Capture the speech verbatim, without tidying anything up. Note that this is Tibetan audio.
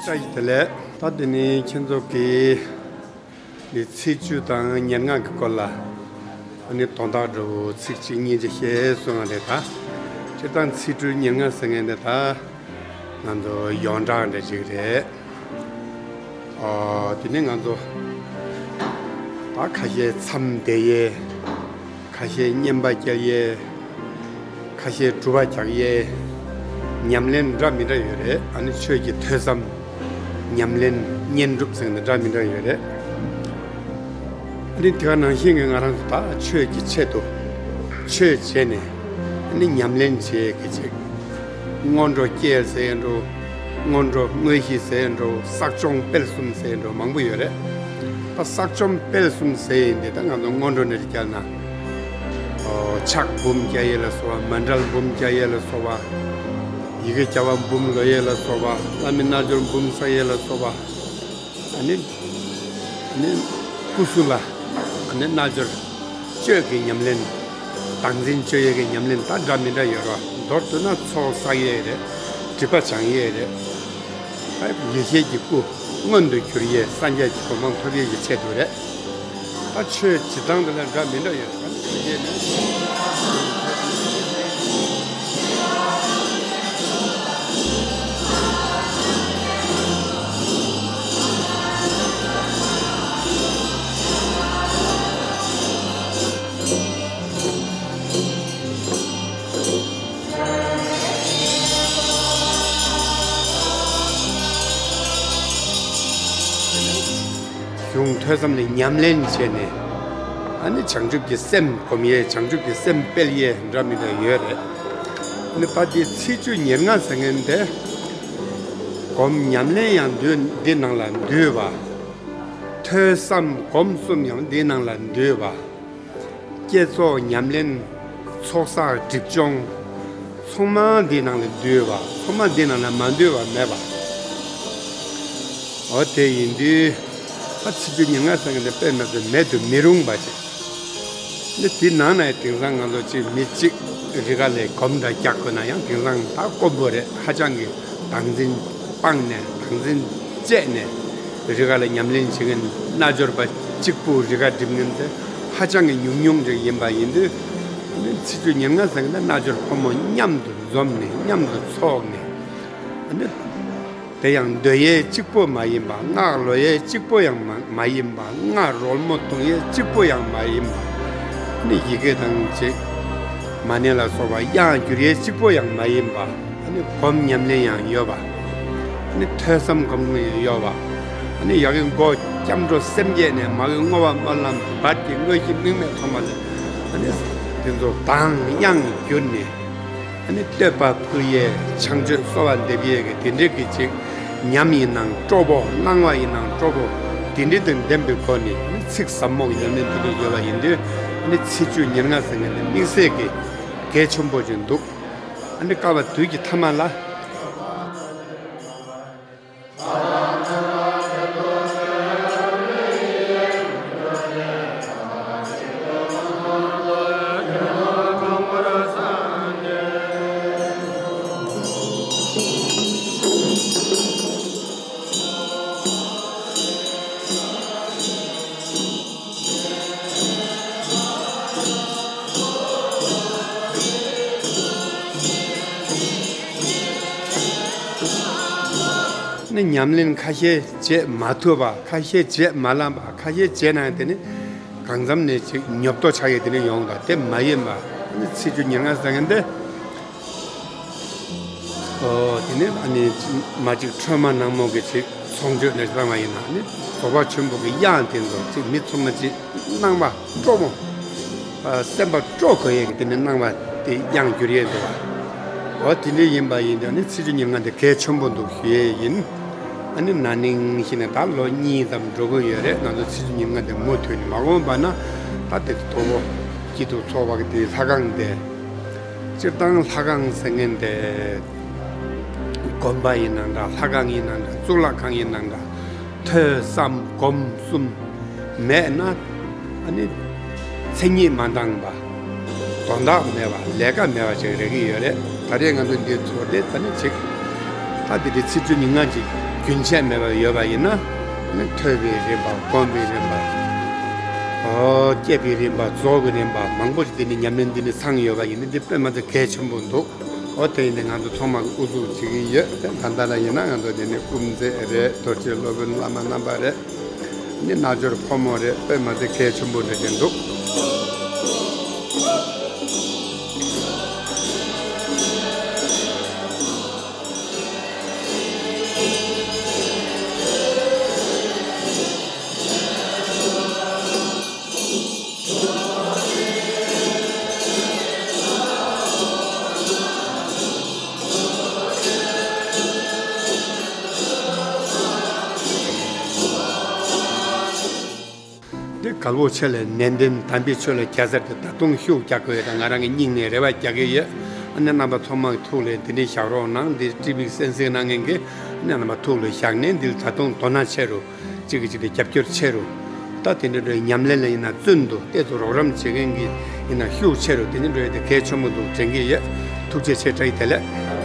བཀྲ་ཤིས་བདེ་ལེགས། ད་དེ་ནི་ཁྱེད་ཚོ་གིས་འདི་ཚེས་བཅུ་དང་ཉེར་ལྔ་གི་སྐོར་ལ་ཨ་ནི་དོན་དག་འདྲ་བོ་ཚིག་གཅིག་གཉིས་ཅིག་བཤད་གསུང་བ་རེད། ད་སྤྱིར་བཏང་ཚེས་དྲུག་ཉེར་ལྔ་ཟེར་མཁན་འདི་ད་ང་ཚོ་ཡོངས་གྲགས་འདྲ་ཅིག་རེད། ཨོ། དེ་ནས་ང་ཚོ་ད་ཁ་ཤས་མཚམས་བསྡད་ཡས། ཁ་ཤས་བསྙེན་པ་བསྐྱལ་ཡས། ཁ་ཤས་སྒྲུབ་པ་རྒྱག་ཡས། ཉམས་ལེན་འདྲ་མི་འདྲ་ཡོད་རེད། ཨ་ནི་ཆོས་ཀྱི་ཐོས་བསམ། ཉམས་ལེན་བསྙེན་སྒྲུབ་ཟེར་ནས་འདྲ་མི་འདྲ་ཡོད་རེད། ཨ་ནི་དེ་ག་ནང་བཞིན་གྱི་ང་རང་ཚོ་ད་ཆོས་ཀྱི་ཆེད་དུ་ཆོས་བྱས་ནས། ཨ་ནི་ཉམས་ལེན་བྱེད་ཀྱི་ཅིག་སྔོན་འགྲོ་བསྐྱེད་ཟེར་འགྲོ། སྔོན་འགྲོ་དངོས་གཞི་ཟེར་འགྲོ། བསགས་སྦྱོང་སྤེལ་གསུམ་ཟེར་འགྲོ། མང་པོ་ཡོད་རེད། ད་བསགས་སྦྱོང་སྤེལ་གསུམ་ཟེར་ཡིན་དེ། ད་ང་ཚོ་སྔོན་འགྲོ་ནས་བསྐྱལ་ན། ཨོ། ཕྱག་འབུམ་རྒྱག་ཡས་ལ་སོགས་པ། མཎྜལ་འབུམ་རྒྱག་ཡས་ལ་སོགས་པ། ཡི་གེ་བརྒྱ་པ་འབུམ་ཀློག་ཡས་ལ་སོགས་པ། བླ་མའི་རྣལ་འབྱོར་འབུམ་བསག་ཡས་ལ་སོགས་པ། ཨ་ནི། ཨ་ནི་སྐུ་གཟུགས་ལ་ཨ་ནི་རྣལ་འབྱོར་སྤྱོད་ཀྱི་ཉམས་ལེན། བདག་འཛིན་སྤྱོད་ཡས་ཀྱི་ཉམས་ལེན་ད་འདྲ་མི་འདྲ་ཡོད་རེད། མདོར་བསྡུ་ན་ཚོགས་བསགས་ཡས་རེད། སྒྲིབ་པ་སྦྱང་ཡས་རེད། ཨ། ཡེ་ཤེས་ཀྱི་སྐུ་མངོན་དུ་གྱུར་ཡས། སངས་རྒྱས་ཀྱི་གོ་འཕང་ཐོབ་ཡས་ཀྱི་ཆེད་དུ་རེད། ད་ཆོས་བྱེད་སྟངས་དེ་ལ་འདྲ་མི་འདྲ་ཡོད་རེད། ཨ་ནི་དེ་རྗེས་ནས། གཞུང་ཐོས་བསམ་ལ་ཉམས་ལེན་བྱས་ནས། ཨ་ནི་བྱང་ཆུབ་ཀྱི་སེམས་སྒོམ་ཡས། བྱང་ཆུབ་ཀྱི་སེམས་སྤེལ་ཡས་འདྲ་མི་འདྲ་ཡོད་རེད། ཨ་ནི་ད་འདི་ཚེས་བཅུ་ཉེར་ལྔ་ཟེར་མཁན་དེ། སྒོམ་ཉམས་ལེན་ཡང་འདུས། འདི་ནང་ལ་འདུས་པ། ཐོས་བསམ་སྒོམ་གསུམ་ཡང་འདི་ནང་ལ་འདུས་པ། བསྐྱེད་རྫོགས་ཉམས་ལེན། ཚོགས་བསགས་སྒྲིབ་སྦྱོང་། ཚང་མ་འདི་ནང་ལ་འདུས་པ། ཚང་མ་འདི་ནང་ལ་མ་འདུས་པ་མེད་པ། འོ་དེ་ཡིན་དུས། ད་ཚེས་བཅུ་ཉེར་ལྔ་ཟེར་མཁན་དེ་དཔེ་མེད་དུ་མེད་དུ་མི་རུང་བ་ཅིག་འདི་དེ་ནང་ནས་དེང་སང་ང་ཚོ་ཅིག་མི་གཅིག་རི་ཁ་ལ་སྒོམ་འདྲ་རྒྱག་དགོས་ན་ཡང་དེང་སང་ད་དཀོན་པོ་རེད། ཧ་ཅང་གི་བདག་འཛིན་སྤངས་ནས། བདག་འཛིན་བཅད་ནས་རི་ཁ་ལ་ཉམས་ལེན་བྱེད་མཁན། རྣལ་འབྱོར་པ་གཅིག་པུ་རི་ཁ་སྒྲིབ་མཁན་དེ་ཧ་ཅང་གི་ཉུང་ཉུང་ཅིག་ཡིན་པ་ཡིན་དུས། ཨ་ནི་ཚེས་བཅུ་ཉེར་ལྔ་ཟེར་མཁན་དེ་རྣལ་འབྱོར་ཕོ་མོ་མཉམ་དུ་འཛོམས་ནས། མཉམ་དུ་ཚོགས་ནས། ཨ་ནི་དེ་ཡང་འདོན་ཡས་གཅིག་པོ་མ་ཡིན་པ། སྔགས་ཀློག་ཡས་གཅིག་པོ་ཡང་མ་མ་ཡིན་པ། སྔགས་རོལ་མོ་གཏོང་ཡས་གཅིག་པོ་ཡང་མ་ཡིན་པ། ཨ་ནི་ཡི་གེ་དང་ཅིག་མ་ཎི་ལ་སོགས་པ་དབྱངས་བསྒྱུར་ཡས་གཅིག་པོ་ཡང་མ་ཡིན་པ། ཨ་ནི་སྒོམ་ཉམས་ལེན་ཡང་ཡོད་པ། ཨ་ནི་ཐོས་བསམ་སྒོམ་ཡང་ཡོད་པ། ཨ་ནི་ཡ་གི་མགོ་སྐྱབས་འགྲོ་སེམས་བསྐྱེད་ནས། མ་གི་བསྔོ་བ་སྨོན་ལམ་བར་གྱི་དངོས་གཞི་དམིགས་མེད་ཐོག་མ་ལས། ཨ་ནི་དེ་ཚོ་གདངས་དབྱངས་བསྒྱུར་ནས། ཨ་ནི་བསྟོད་པ་ཕུལ་ཡས། ཕྱག་མཆོད་གསོལ་བ་འདེབས་ཡས་ཀྱི་དེ་འདྲའི་གི་ཅིག་ཉམས་ཡིན་ནའང་སྤྲོ་པོ། སྣང་བ་ཡིན་ནའང་སྤྲོ་པོ། དེ་འདྲའི་དང་ལྡན་པའི་སྒོ་ནས། ཨ་ནི་ཚིག་ཟབ་མོ་གི་ཉམས་ལེན་དེ་འདྲ་ཡོད་པ་ཡིན་དུས། ཨ་ནི་ཚེས་བཅུ་ཉེར་ལྔ་ཟེར་མཁན་དེ་དམིགས་བསལ་གྱི་གལ་ཆེན་པོ་ཅིག་འདུག་ཨ་ནི་སྐབས་དུས་ཀྱི་ཐ་མ་ལ། ནི་ཉམས་ལེན་ཁ་ཤས་བྱེད་མ་ཐུབ་པ། ཁ་ཤས་བྱེད་མ་ལམ་པ། ཁ་ཤས་བྱེད་ན་ཡང་དེ་ནི་གང་འཚམ་ནས་ཅིག་ཉོབ་ཏོ་ཆགས་ཡས་དེ་ནི་ཡོང་དང་། དེ་མ་ཡིན་པ། ནི་ཚེས་བཅུ་ཉེར་ལྔ་ཟེར་མཁན་དེ། ཨོ། དེ་ནི་ཨ་ནི་མ་གཅིག་ཁྲོས་མ་ནག་མོ་གི་ཅིག་ཚོགས་མཆོད་ནས་བཏང་བ་ཡིན་ན། ནི་རྫོགས་པ་ཆེན་པོ་གི་དབྱངས་དེ་ཚོ་ཅིག་མི་ཚང་མ་ཅིག་སྣང་བ་སྤྲོ་མོ། ཨ། སེམས་པ་སྤྲོ་དགོས་ཡས་ཀྱི་དེ་ནི་སྣང་བ་དེ་དབྱངས་བསྒྱུར་ཡས་འདུག་བ། འོ་དེ་འདྲ་ཡིན་པ་ཡིན་དུས་ནི་ཚེས་བཅུ་ཉེར་ལྔ་དེ་གལ་ཆེན་པོ་འདུག་ཞུ་ཡས་ཡིན། ཨ་ནི་ན་ནིང་བཞིན་ནས་ད་ལོ་གཉིས་ཙམ་འགྲོ་གི་ཡོད་རེད། ང་ཚོ་ཚེས་བཅུ་ཉེར་ལྔ་དེ་མུ་མཐུད་ནས་མ་འོངས་པ་ན་ད་དེ་དོ་པོ་སྐྱིད་སྡུག་ཚོགས་པ་གི་དེ་ལྷ་ཁང་དེ། སྤྱིར་བཏང་ལྷ་ཁང་ཟེར་མཁན་དེ། དགོན་པ་ཡིན་ན་འདྲ། ལྷ་ཁང་ཡིན་ན་འདྲ། གཙུག་ལག་ཁང་ཡིན་ན་འདྲ། ཐོས་བསམ་སྒོམ་གསུམ་མེད་ན། ཨ་ནི་མཚན་ཉིད་མ་འདང་བ། དོན་དག་མེད་པ། ལས་ཀ་མེད་པ་ཅིག་རེག་གི་ཡོད་རེད། ད་རེས་ང་ཚོ་འདིར་ཚོགས་ཏེ་ད་ནི་ཅིག་ད་འདི་འདྲའི་ཚེས་བཅུ་ཉེར་ལྔ་ཅིག་ རྒྱུན་ཆད་མེད་པར་ཡོད་པ་ཡིན་ན། ནི་ཐོས་པའི་རིམ་པ། སྒོམ་པའི་རིམ་པ། ཨོ། བསྐྱེད་པའི་རིམ་པ། རྫོགས་པའི་རིམ་པ། མང་པོ་ཞིག་འདི་ནི་ཉམས་ལེན་འདི་ནི་ཚང་ཡོད་པ་ཡིན་ན། འདི་དཔེ་མ་ཚད་གལ་ཆེན་པོ་འདུག་ཨོ། དེ་ཡིན་ཏེ་ང་ཚོ་ཚང་མ་གི་ཨུ་ཚུགས་བྱེད་ཀྱི་ཡོད། དེ་ད་ལྟ་ལ་ཡིན་ན་ང་ཚོ་འདི་ནི་སྐུ་མཛེས་རེད། རྡོ་རྗེ་སློབ་དཔོན་བླ་མ་རྣམ་པ་རེད། ནི་རྣལ་འབྱོར་ཕོ་མོ་རེད། དཔེ་མ་ཚད་གལ་ཆེན་པོ་འདྲ་ཅིག་འདུག་འདི་གལ་པོ་ཆེ་ལ་ནན་ཏན་དམ་པའི་ཆོས་ལ་བརྒྱ་ཚར་དེ་ད་དུང་ཤུགས་རྒྱག་དགོས་ཡོད། ད་ང་རང་གི་སྙིང་ནས་རེ་བ་རྒྱག་གི་ཡོད། ཨ་ནི་རྣམ་པ་ཚང་མ་གི་ཐུགས་ལ་འདི་འདྲའི་བཞག་རོགས་གནང་། འདི་ཀྲི་པིག་གསན་གཟིགས་གནང་མཁན་གྱི་ཨ་ནི་རྣམ་པ་ཐུགས་ལ་བཞག་ནས། འདི་ད་དུང་དོ་སྣང་ཆེ་རུ། གཅིག་གིས་གཅིག་ལ་རྒྱབ་སྐྱོར་ཆེ་རུ། ད་དེ་འདྲ་འདྲའི་ཉམས་ལེན་ལ་ཡིན་ན་བརྩོན་དུ་ཏོག་ཙམ་རོགས་རམ་བྱེད་མཁན་གྱི་ཡིན་ན་ཤུགས་ཆེ་རུ། དེ་འདྲ་འདྲ་དེ་གལ་ཆེན་པོ་འདུག་དྲན་གྱི་ཡོད། ཐུགས་རྗེ་ཆེ། བཀྲ་ཤིས་བདེ་ལེགས།